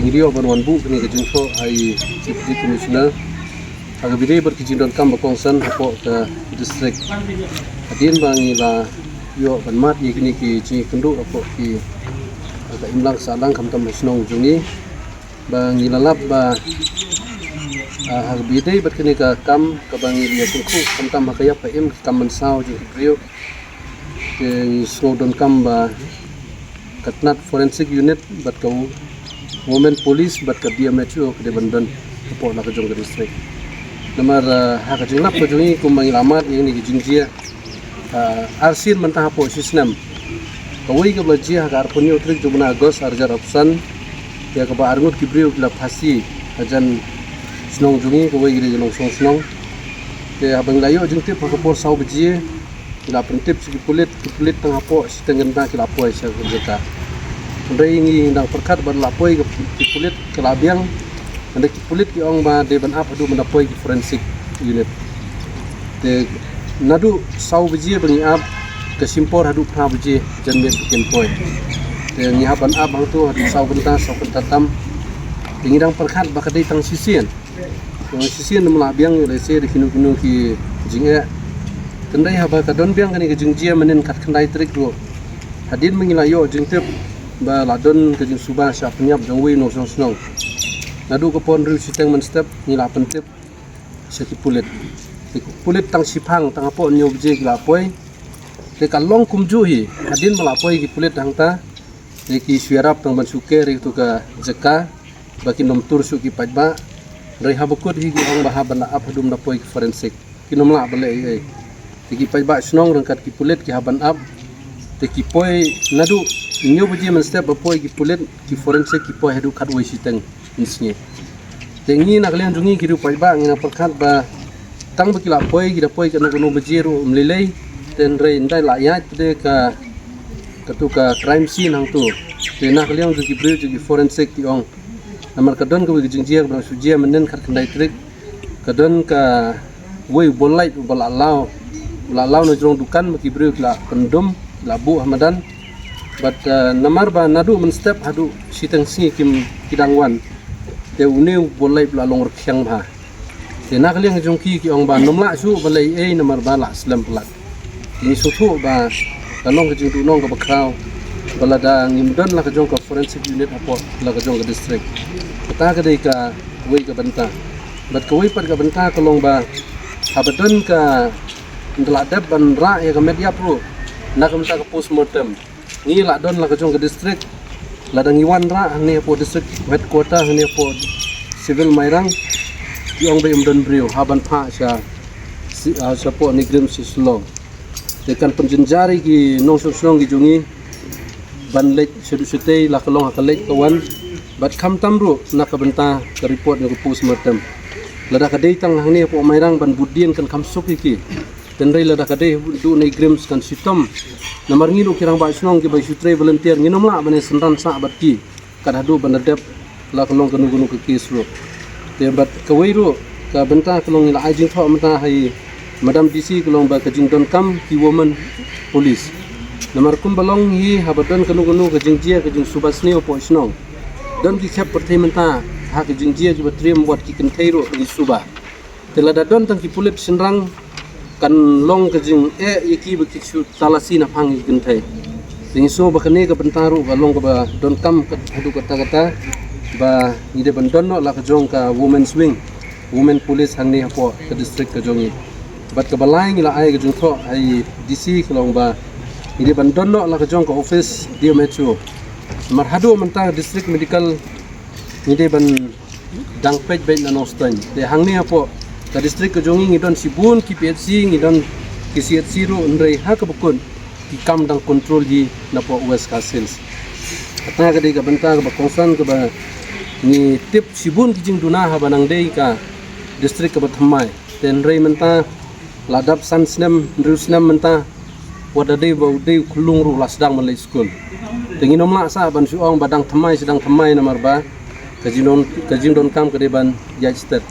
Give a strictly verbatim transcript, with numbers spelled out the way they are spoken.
Ngi ïoh ban wan buh kane ka jingthoh ha i Deputy Commissioner ha kaba ïadei bad ki jingdonkam ba kongsan hapoh ka district. Hadien ba ngi la ïoh ban mad ïa kine ki jingïakynduh hapoh ki, ah, ka imlang sahlang khamtam ha shnong jong ngi, ba ngi la lap ba, ah, ha kaba ïadei bad kane ka kam kaba ngi la ïa kynthup khamtam ha ka ïap ka im, ki kam mynsaw jong ki briew, te ngi sngewdonkam ba ka tnat forensic unit bad ka women police bad ka D M H O ka dei ban don hapoh la ka jong ka district. Namar, ah, ha ka jinglap ka jong ngi kumba ngi la mad ïa kine ki jingjia, ah, arsien mynta hapoh shi snem. Kawei kaba la jia ha ka arphew hynñiew tarik jong u bnai August arhajar arphew san, ïa kaba arngut ki briew ki la phasi hajan shnong jong ngi, kawei ka dei ka Nongshong Shnong. Te haba ngi la ïoh jingtip ha ka por saw baje, ngi la pyntip sha ki pulit, ki pulit tang hapoh shiteng kynta ki la poi sha ka jaka. Hynrei ngi dang pyrkhat ba la poi ki pulit ka la biang, hynrei ki pulit ki ong ba dei ban ap haduh ban da poi ki forensic unit. Te naduh saw baje ba ngi ap, ka shim por haduh phra baje janmiet ba kin poi. Te ngi hap ban ap hangto haduh saw kynta, saw kynta tam. Te ngi dang pyrkhat ba ka dei tang shisien. Tang shisien, ym lah biang ïa lehse da kino kino ki jingeh. Hynrei haba ka don biang kane ka jingjia mynnin khatkhyndai tarik ruh, hadien ba ngi la ïoh jingtip ba la don ka jingsuba shah pynïap jong uwei u nongshong shnong, naduh ka por hynriew shiteng mynstep ngi la pyntip sha ki pulit. Te ki pulit tang shiphang, tang hapoh hynñiew baje ki la poi. Te ka long kumjuh hi, hadien ba la poi ki pulit hangta, te ki shu ïarap tang ban shu ker ïa kato ka jaka ba kin ym tur shuh ki paidbah. Hynrei haba kut hi ki ong ba hap ban da ap haduh ban da poi ki forensic. Kin ym lah ban leh ei ei. Te ki paidbah shnong ryngkat ki pulit ki hap ban ap. Te ki poi naduh hynñiew baje mynstep ba poi ki pulit, ki forensic ki poi haduh khatwei shiteng mynsngi. Te ngi na ka liang jong ngi ki riew paidbah ngi nang pyrkhat ba tang ba ki la poi, ki da poi kano kano baje ruh ym lei lei. Te hynrei ynda la ïaid pat de ka, kato ka crime scene hangto, te na ka liang jong ki briew jong ki forensic ki ong, namar ka don kawei ka jingjia kaba dang shu jia mynnin khatkhyndai tarik. Ka don kawei u ball light uba la law, la law na jrong dukan ba ki briew ki la pyndum, ki la buh ha madan. Bad, eh, namar ba naduh mynstep haduh shiteng sngi kim, ki dang wan, te une u ball light u la long rkhiang bha. Te na ka liang jong ki ki ong ba ym lah shuh ban leh ei ei namar ba la slem palat. Ngi sngewthuh ba ka long ka jingduhnong kaba khraw ba lada ngim don la ka jong ka forensic unit hapoh la ka jong ka district. Kata ka dei kawei ka bynta. Bad kawei pat ka bynta ka long ba haba don ka, ynda la dep ban rah ïa ka met ïap ruh, na ka bynta ka postmortem, ngi la don la ka jong ka district, lada ngi wanrah hangne hapoh district headquarter hangne hapoh Civil Mairang, ki ong ba ym don briew, hap ban phah sha, sha, ah, shapoh NEIGRIHMS sha Shillong. Te kan pynjynjar ïa ki nongshong shnong ki jong ngi ban leit shaduh shatei, la ka long ha ka leit ka wan. Bad khamtam ruh na ka bynta ka report jong ka postmortem, lada ka dei tang hangne hapoh Mairang ban bud dien kan kham suk ïa ki. Te hynrei lada ka dei haduh NEIGRIHMS kan shitom. Namar ngi ruh ki rangbah shnong kiba shu trei volunteer ngin ym lah ban ïa synran sah bad ki kat haduh ban da dep la ka long kano kano ka case ruh. Te bad kawei ruh ka bynta ka long ngi la ai jingthoh mynta ha i Madam D C ka long ba ka jingdonkam ki women police. Namar kumba long hi, haba don kano kano ka jingjia ka jingsuba sniew hapoh shnong, don ki khep pyrthei mynta ha ka jingjia kiba triem wat ki kynthei ruh ngi suba. Te lada don tang ki pulit shynrang kan long ka jingeh ïa ki ba ki shu talasi naphang ïa ki kynthei. Te ngi sngew ba kane ka bynta ruh ka long kaba donkam kat haduh katta katta ba ngi dei ban don noh la ka jong ka women's wing, women police hangne hapoh ka district ka jong ngi. Bad kaba lai ngi la ai ka jingthoh ha i D C ka long ba ngi dei ban don noh la ka jong ka office D M H O. Namar haduh mynta ka district medical ngi dei ban dang peit beit na Nongstoiñ. Te hangne hapoh ka district ka jong ngi ngi don shibun ki P H C, ngi don ki C H C ruh, hynrei ha kaba kut ki kam dang control hi napoh West Khasi Hills. Kata ka dei ka bynta kaba kongsan kaba ngi tip shibun ki jingduna haba nang dei ka district kaba thymmai. Te hynrei mynta la dap san snem, hynriew snem mynta, wat da dei ba u dei u khyllung ruh la sdang ban leit skul. Te ngin ym lah sah ban shu ong ba dang thymmai sdang thymmai namar ba ka jingdon, ka jingdonkam ka dei ban ïaid stet.